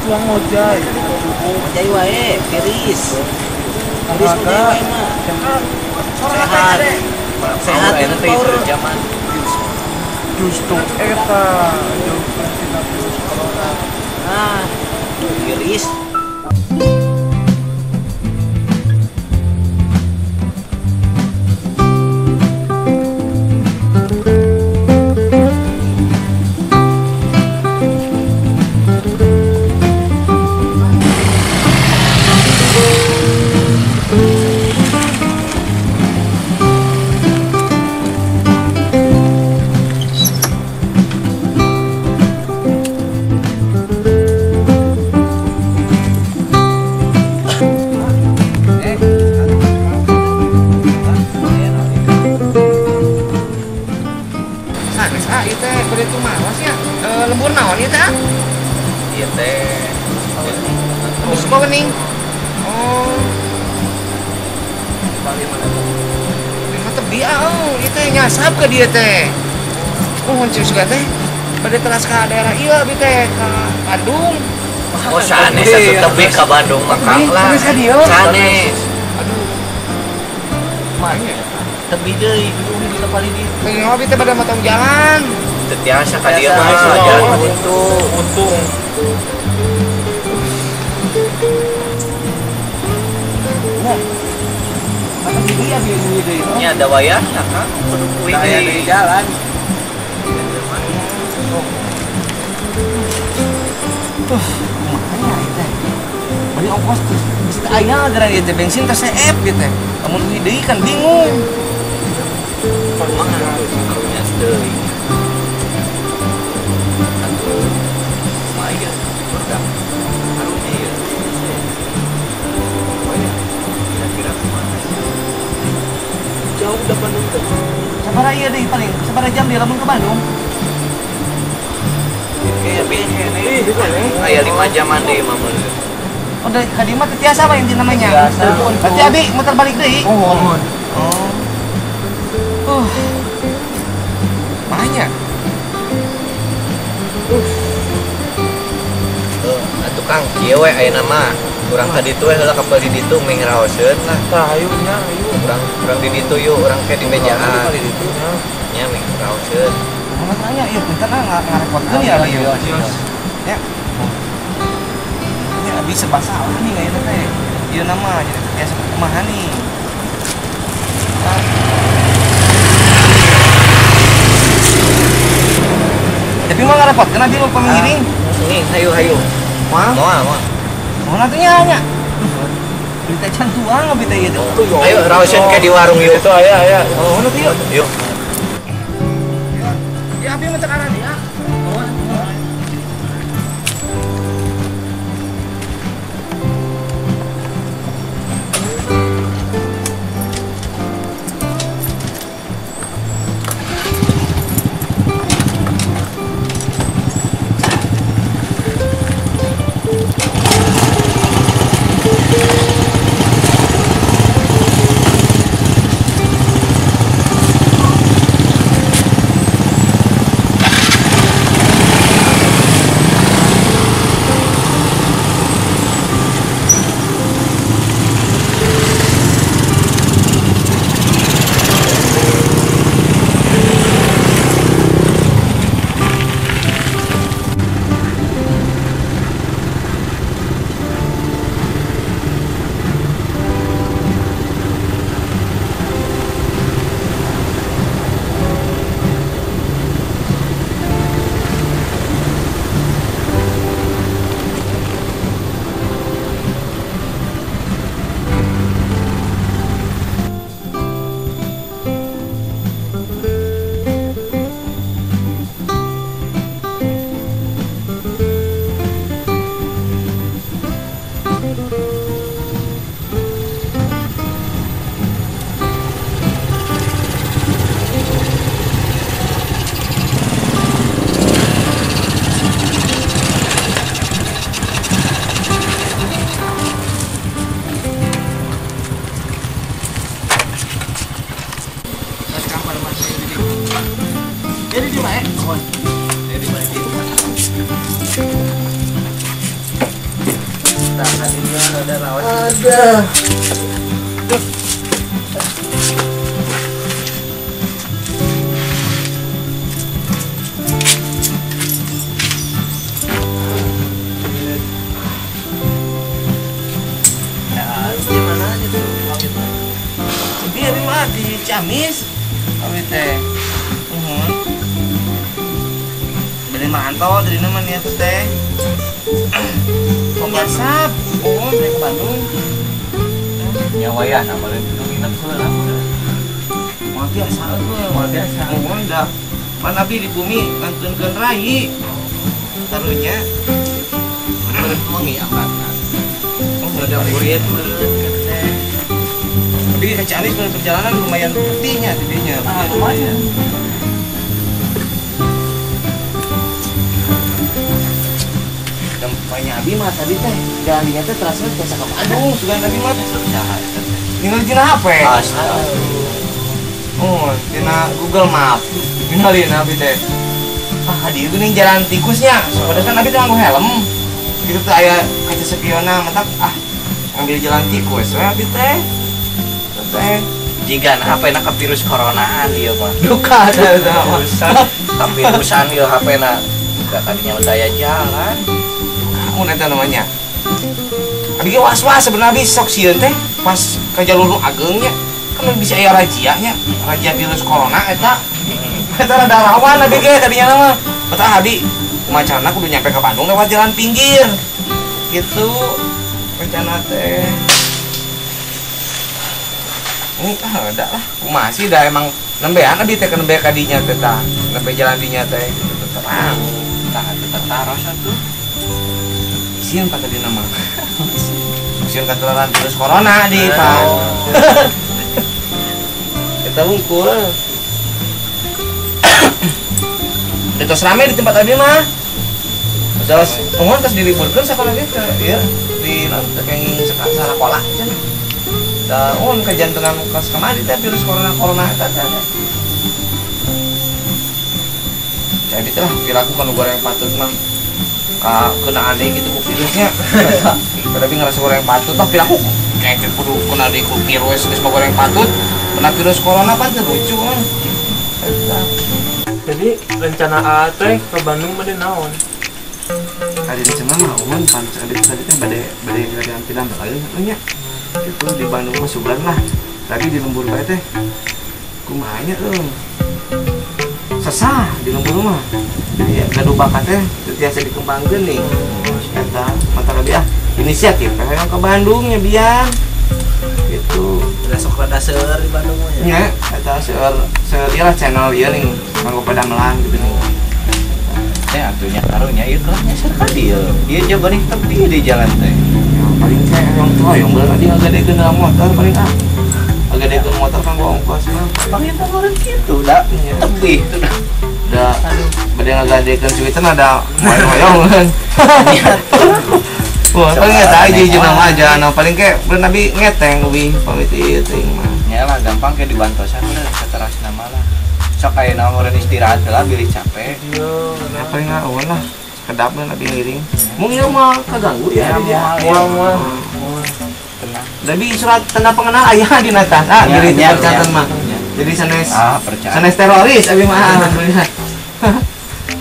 Tuang ngojay. Ngojay wae, tiris. Tiris ngojay wae mah. Sehat. Sehat itu power zaman. Justru eta jauhkan tina virus corona. Ah, tiris. Lembur naon ieu teh? Ieu teh lembur Sukawening. Oh. Bali mana tuh? Mah tebi ah, ieu teh nyasab ka dieu teh. Oh, mun suka teh bade teras ka daerah ieu abi teh ka Bandung. Oh, sanes atuh tebi ka Bandung mah Kang lah. Sanes. Aduh. Mana? Tebi deui kudu di paling dieu. Pengen abi teh bade motong jalan. Tetiasa ka dieu mah jalan buntu. Untung. Nah. Mata dia bieu deui. Nya ada wayahna Kang, kudu kuy deui jalan. Kumaha teh. Bari ongkos teh bisa aya gara ieu teh bensin teh seep ieu teh. Lamun uih deui kan bingung. Kumaha karunya deui. Jauh udah Bandung tuh. Sabaraha ieu deui paling? Sabaraha jam dia lamun ke Bandung? Aya 5 jaman deui mah meuleuh. Oh, dari ka dieu mah teu tiasa mah inti namanya. Berarti abi muter balik deui. Oh. Oh. Banyak. Atuh Kang, kieu we ayeuna mah. Urang ka ditu we heula ka di ditu meh ngaraoseun lah. Tah hayu nya hayu. Urang di ditu yuk, urang ke di bejaan. Nya meh ngaraoseun. Kumaha tanya ieu punten ah ngarepotkeun ya abi ieu. Ya. Ini abi serba salah nih ayeuna teh. Ieu nama jadi teh biasa kumaha nih. Tapi mau ngarepotkeun abi lupa mengiring. Nih, hayu hayu. Moal? Moal, moal. Mau nantinya nya. Berita can tuang abi teh ieu teh. Ayo raoseun ke di warung yuk. Itu aya aya. Oh, nanti yuk. Yuk. Ya abi mau cekaran ya. Nuhun. Jadi balik ieu. Tah kadinya rada rawas. Ada. Nah, di mana aja tuh waktu itu? Jadi abi mah di Ciamis. Abi teh. Nuhun. Beli mantau dari nama niat teh. Nyasap, oh beli ke Bandung. Nyawa ya, nama lain kudu nginep heula. Moal biasa euy, Moal biasa. Mohon dah. Pan abi di bumi ngantunkeun rai. Tarunya Beureum wengi angkatna. Oh, Ada murid meureun teh. Tapi ke Ciamis perjalanan lumayan putihnya tidinya. Ah, lumayan. Banyak abi mah tadi teh jalan dinya teh terasa biasa ke Bandung, sugan abi mah Usaha eta teh. ningali tina HP. Astaga. Oh, tina Google Map. Ningali abi teh. Ah, di geuning jalan tikusnya. Padahal kan abi teh nganggo helm. Gitu teh aya kaca spiona mentak ah ngambil jalan tikus we abi teh. Teh Jika HP na ka virus coronaan ieu mah. duka teh teh mah. Kavirusan ieu HP na. Da tadinya daya jalan. Naon eta namanya? Abi ge was-was sebenarnya abi sok sieun teh pas ke jalur nu ageungnya kan bisa aya razia nya, razia virus corona eta. Eta rada rawan abi ge tadinya mah. Eta abi kumaha kudu nyampe ke Bandung lewat jalan pinggir. Gitu rencana teh. Ini ah ada lah. Kumaha sih da emang nembean abi teh nembe ka dinya teh tah. Nembe jalan dinya teh gitu terang. Tah atuh tertaros atuh. Sieun pak tadi nama. Sieun katularan virus corona di pak. Kita wungkul. Itu rame di tempat abi mah. Terus mohon terus diliburkeun sakola ge ke ieu di non teu kenging sakola cenah. Da on kajantenan kelas kamari teh virus corona corona eta teh. Jadi teh lah piraku kan goreng patut mah. Ka kena ade gitu ku virusnya. Tapi ngerasa goreng patut tah piraku kayak kudu kena deui ku virus geus mah goreng patut kena virus corona pan teu lucu kan. Eta. Jadi rencana A teh ke Bandung bade naon? Tadi rencana mah eueun pan tadi teh bade bade ganti damel nya. Itu di Bandung mah sugan lah. Tapi di lembur bae teh kumaha nya euy. Sesah di lembur mah. Jadi ya gaduh bakat teh teu tiasa dikembangkeun nih. Eta mata lebih ah inisiatif hayang ke Bandung nya biar gitu. Udah sok rada seueur di Bandung mah ya. Nya eta seueur seueur ieu lah channel ieu nih kanggo padamelan gitu nih. Teh atuh nya karunya ieu kelah nyasar ka dieu. Ieu coba nih tepi di jalan teh. Ya, paling teh yang tua yang bener tadi ngagadekeun dalam motor paling ah. Ngagadekeun motor kanggo ongkos mah. Paling teh meureun kitu da tepi itu dah. Da bade ngagadekeun cuitan ada hoyong kan. Wah, paling eta aja jeung nama aja anu paling ke bener abi ngeteng leuwih pamit ieu teuing mah. Nya lah gampang ke dibantosan udah saterasna mah lah. Sok aya naon meureun istirahat heula bilih capek. Iya, Ya paling ngaon lah. Sekedap lah abi ngiring. Mung ieu mah kaganggu ya dia. Moal moal. Tenang. Tapi surat tanda pengenal aya dina tas. Ah, Ya, diri ya, percatan ya. mah. Jadi sanes Ah, percaya. sanes teroris abi mah alhamdulillah.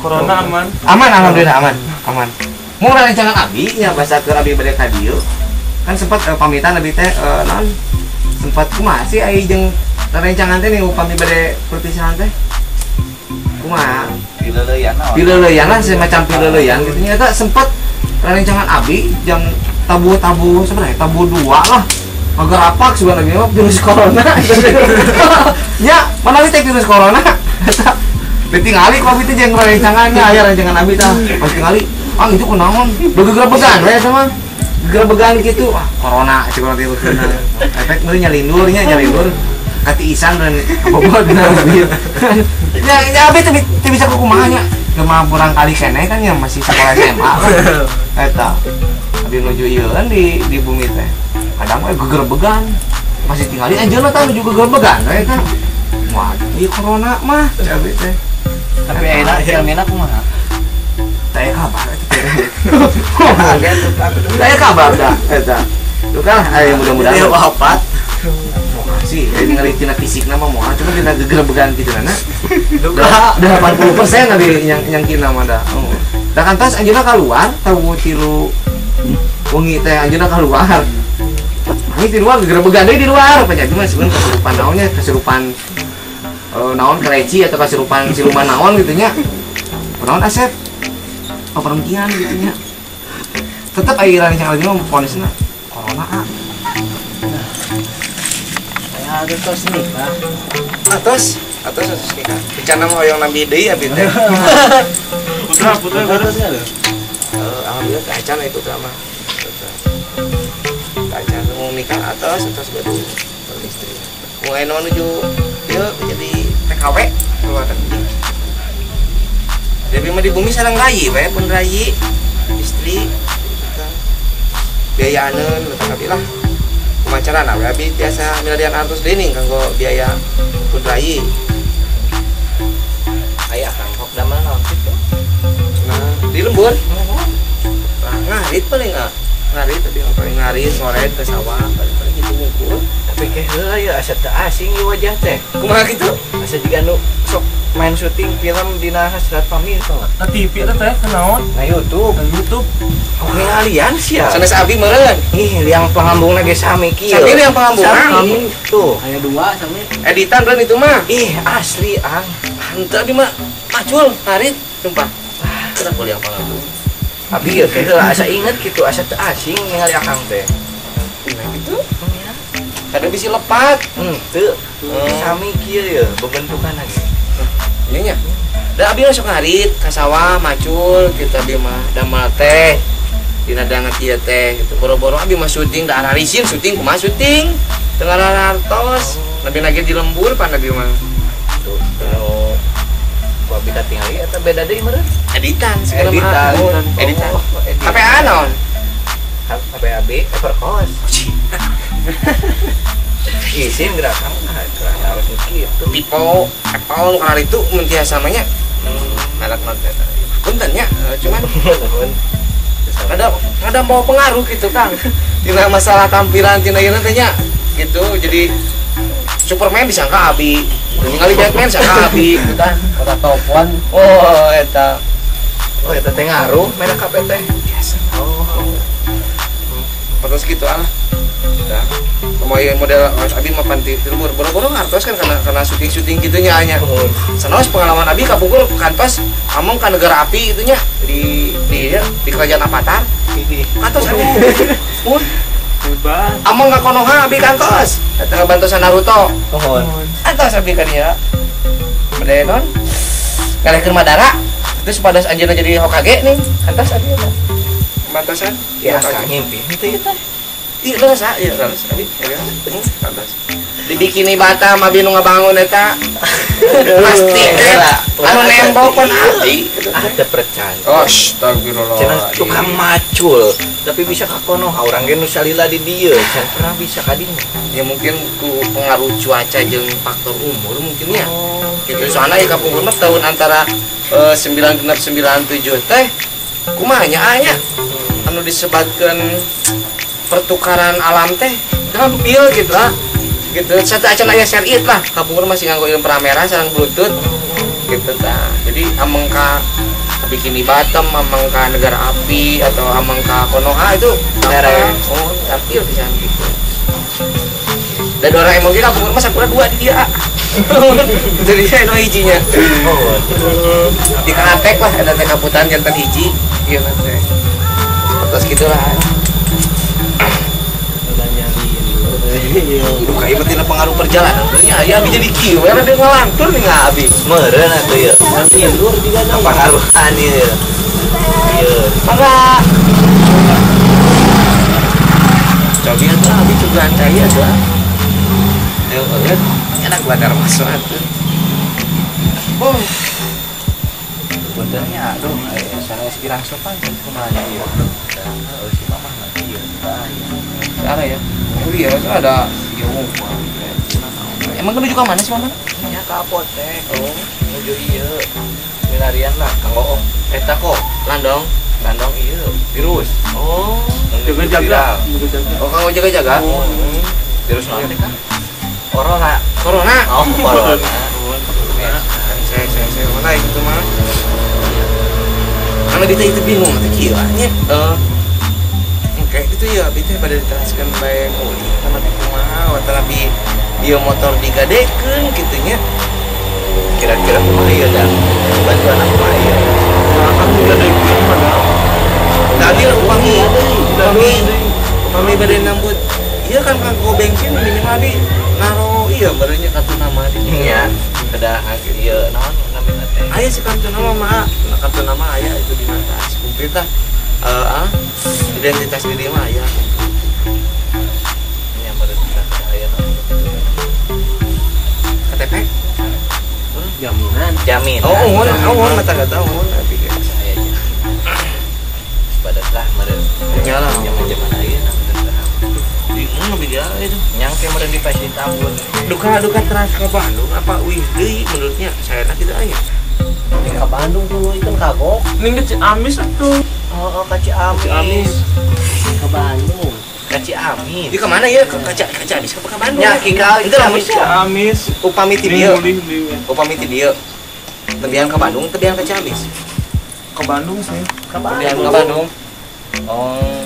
Corona aman. Aman alhamdulillah aman. Aman. Mau rencangan abi nya bahasa keur abi bade ka dieu. Kan sempat pamitan abi teh naon? Sempat kumaha sih ai jeung rencangan teh nih upami bade perpisahan teh. Kumaha? Pileuleyan naon? Pileuleyan lah semacam pileuleyan gitu nya eta sempat rencangan abi jam tabu-tabu sebenarnya tabu dua lah. Ngagerapak sugan abi mah virus corona. Nya, mana teh virus corona? Eta ditingali ku abi teh jeung rencangannya aya rencangan abi tah. Pas tingali, ah itu kunaon? Gegerebegan we eta mah. Gegerebegan kitu. Ah, corona cek urang teh beukeunan. Efek meureun nyalindur nya nyalindur. Katiisan dan bobot nah. Ya, ya abi teh teu bisa kumaha nya. Cuma kurang kali keneh kan ya masih sekolah SMA kan. Eta. Abi nuju ieu kan di bumi teh. Kadang we gegerebegan. Masih tingali anjeunna tah nuju gegerebegan we eta. Wah, ieu corona mah cek abi teh. Tapi enak jalmina kumaha? Teu kabar eta. Teu kabar dah eta. Tuh kan aya mudah-mudahan ieu opat. Moal sih, ningali tina fisikna mah moal, cuma tina gegerebegan kitu na. Udah 80% abi yang kina mah dah. Da kantos anjeunna kaluar tahu tilu wengi teh anjeunna kaluar. Ini di luar gegerebegan deui di luar, penyakit mah sebenarnya kesurupan naonnya, kesurupan naon kereci atau kesurupan siluman naon gitu nya. Naon Asep? Oh, perempuan gitu nya. Tetep aya rencana lagi mah ponisna corona ah. Saya harus nikah. Atos nikah. Rencana mah hoyong nambih deui abi teh. Putra harus. Alhamdulillah teh acan itu putra mah. Acan mau nikah atos gaduh istri. Mau aya nuju ieu jadi TKW keluar negeri. Jadi mah di bumi sareng rayi we pun rayi istri gitu. Biayaaneun letak abi lah. Kumacarana we abi tiasa milarian artos deui ning kanggo biaya pun rayi. Aya akang hok damel naon kitu? Nah, di lembur. Lah ngarit paling ah. Ngarit tapi paling ngarit ngoret ke sawah paling gitu ngumpul. Tapi ke heula ya asa teu asing ieu wajah teh. Kumaha kitu? Asa jiga nu sok main syuting film dina Hasrat Pamir tau nggak? Na TV eta teh kunaon? Na YouTube. Na YouTube. Oke ngalian sih ya. Sanes abi meureun. Ih, liang pangambungna ge sami kieu. Sami liang pangambungna. Sami tuh. Aya dua sami. Editan beun itu mah. Ih, asli ang. Henteu abi mah macul ngarit sumpah. Kenapa liang pangambung? Abi ya teh asa inget gitu, asa teu asing ningali akang teh. Nah gitu. Kadang bisi lepat. Henteu. Sami kieu ya bebentukan lagi. Iya nya. Da abi mah sok ngarit ka sawah macul kitu abi mah damel teh. Dina danget ieu teh gitu. Boro-boro abi mah syuting da ararisin syuting kumaha syuting. Teu ngarartos. Nabi lagi di lembur pan abi mah. Tuh, kalau ku abi katingali eta beda deui meureun. Editan segala mah. Editan. HPA naon? HPAB Evercost. Isin gerakan harus gitu. Pipo, Apple nu itu mun tiasa mah nya. Merek-merek eta. Punten nya, cuman rada mau pengaruh gitu Kang. Tina masalah tampilan tina ieu teh nya gitu. Jadi Superman disangka abi, ningali Batman disangka abi gitu kan. Kota topon. Oh, eta. Oh, eta teh ngaruh merek HP teh. Biasa. Oh. Terus gitu ah. Dah. Kumaha model abi mah panti lembur boro-boro ngartos kan karena syuting-syuting kitu nya nya. Sanaos pengalaman abi kapungkur kantos among ka negara api kitu nya di kerajaan Avatar. Kantos abi. Mun hebat. Among ka Konoha abi kantos. Eta ngabantosan Naruto. Mohon. Kantos abi ka dieu. Bade non? Ngalehkeun Madara. Terus pada anjeunna jadi Hokage nih. Kantos abi eta. Bantosan? Ya, akang ngimpi henteu ieu teh. Iya leres ah, iya leres abi, ya kantos. Di bikini Batam abi nu ngabangun eta. Pasti anu nembok pan abi. Ah teu percaya. Astagfirullah. Cenah tukang macul, tapi bisa ka Konoha urang ge nu salila di dieu, can pernah bisa ka dinya. Ya mungkin ku pengaruh cuaca jeung faktor umur mungkin ya. Gitu soalna ieu kapungkur mah tahun antara 96 97 teh kumaha nya nya anu disebatkeun pertukaran alam teh gampil gitu lah gitu satu acan aya share it lah kapungkur masih nganggo inframerah sareng bluetooth gitu tah. Jadi ameng ka Bikini Batam, ameng ka negara api atau ameng ka Konoha itu oh gampil pisan gitu. Dan orang emang kapungkur mah sakura dua di dia. Jadi saya nu hijinya. Di katek lah eta teh kaputan janten hiji ieu teh. Terus gitulah. Duka ieu tina pengaruh perjalanan. Nya aya abi jadi kieu we rada ngalantur nih abi. Meureun atuh ieu. Tidur juga pengaruhan ieu. Ieu. Mangga. Cobi atuh abi cugan cai atuh. Ayo eueuh enak buat termos atuh. Oh. Puntennya aduh sanes kirang sopan kumaha ieu. Heeh si mamah mah ieu. Cara ya. Oh iya, ada ieu. Emang menuju ke mana sih mama? Nya ka apotek. Oh, menuju ieu. Milarian lah Kang Goong. Eta kok Landong. Landong ieu virus. Oh, jaga-jaga. Oh, kanggo jaga-jaga. Virus naon teh Kang? Corona. Corona. Oh, corona. Saya mana itu mah. Karena kita itu bingung teh kieu nya. Oke, itu ya abi teh pada diteraskeun bae nguli sama teh kumaha watanabi ieu motor digadekeun kitu nya. Kira-kira kumaha ieu da? Bantuan kumaha ieu? Nah, kan digadekeun padahal. Tadi upami bade nambut. Ieu kan kanggo bensin minimal di naro ieu bareunya kartu nama di nya. Kedah ieu naon namina teh? Aya sih kartu nama mah, kartu nama aya itu di atas komplit lah. Identitas diri mah aya. Nya meureun aya naon KTP? Jaminan. Jaminan. Oh, oh, mata gak tahu, abi ge. Aya aja. Padat lah meureun. Nya lah. Zaman-zaman ayeuna meureun lah. Bingung lebih dia itu. Nyangke meureun di Pasir Tambun. Duka teras ke Bandung apa wih deui menurutnya saya tak gitu aja. Ning ka Bandung dulu itu kagok. Ning ke Ciamis atuh. Oh, ka Ciamis. Ke Bandung. Ka Ciamis. Di kemana ya? Ke Ciamis ke Bandung? Ya, ka itu lah Ciamis. Upami ti dieu. Upami ti dieu. Tebian ke Bandung, tebian ke Ciamis. Ke Bandung sih. Ke Bandung. Tebian ke Bandung. Oh.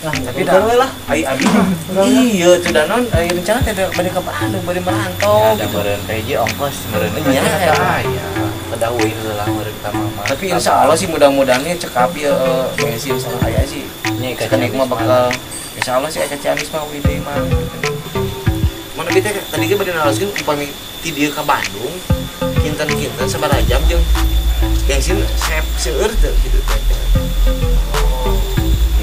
Lah, tapi dah lah. Ai abi mah. Iya, sudah non ai rencana teh bade ke Bandung, bade merantau gitu. Meureun teh hiji ongkos meureun nya aya. Kedah euy heula meureun ka mama. Tapi insya Allah sih mudah-mudahan cekap ya bensin sama aya sih. Nya ka Ciamis mah bakal insya Allah sih ka Ciamis mah uih deui mah. Mana bi teh tadi ge bade naroskeun upami ti dieu ka Bandung kinten-kinten sabaraha jam jeung bensin seueur teu kitu teh.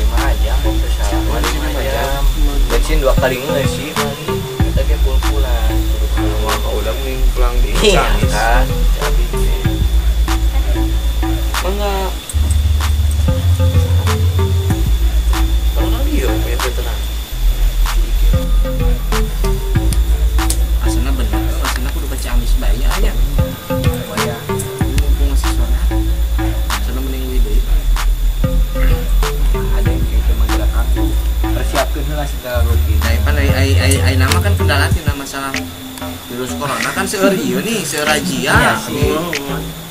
5 jam teu salah. 5 jam. Bensin 2 kali ngeus sih paling. Eta ge pul-pulan. Mah ka udah mending pulang di Ciamis. Kan Ciamis. Mangga. Kalau dia punya tenang. Asana bener, asana kudu ke Ciamis bae nya nya. Waya. Mumpung masih sholat. Asana mending uih deui. Ada yang kayak mangga aku. Persiapkeun heula segala rutin. Nah, pan ai nama kan kendala tina masalah virus corona kan seueur ieu nih, seueur razia. Iya sih.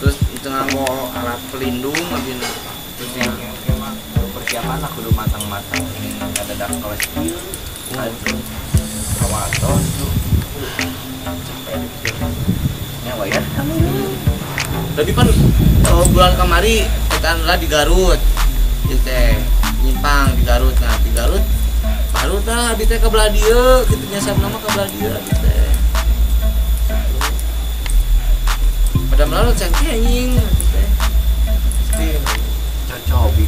Terus itu nganggo alat pelindung abina. Terus yang emang persiapan lah kudu matang-matang ini ada dak kelas ieu. Aduh. Kawatos tuh. Capek dipikir. Nya waya. Tapi kan bulan kamari kita lah di Garut. Ieu teh nyimpang di Garut. Nah, di Garut baru tah abi teh ka belah dieu kitu nyasab nama ka belah dieu abi teh. Pada melalui cantik anjing teh. Pasti cocobi.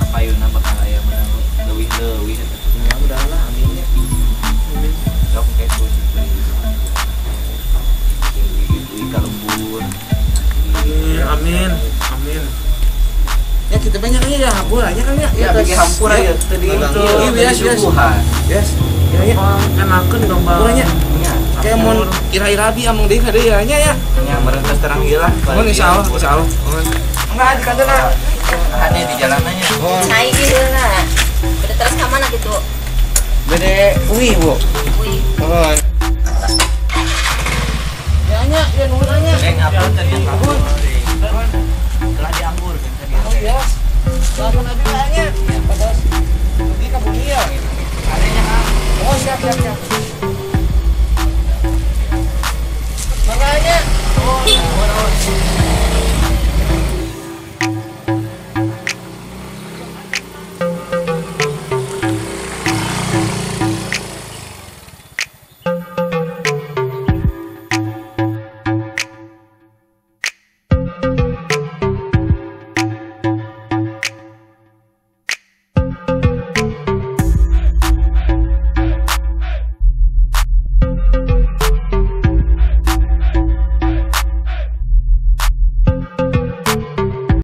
Kapayuna bakal aya menang leuwih-leuwih eta. Ya udahlah amin ya. Amin. Sok kayak kudu dibeli ka lembur. Amin. Amin. Ya kita banyak aja ya hampura nya kan ya. Ya bagi hampura ya tadi itu. Iya biasa biasa. Ya ya. Enakeun gambar. Hampuranya. Kayak mun ira-ira abi amung deui ka deui ya nya ya. Nya merentas terang ieu lah. Mun insyaallah insyaallah. Enggak di kandana. Hane di jalanannya. Cai gitu lah. Udah terus ka mana gitu? Bede uih, Bu. Uih. Mohon. Ya nya, ya nuhun nya. Ngapun tadi ngapun. Telah dianggur kan tadi. Oh iya. Bangun abi nya. Pados. Pergi ka bumi ya. Adanya. Oh siap siap siap.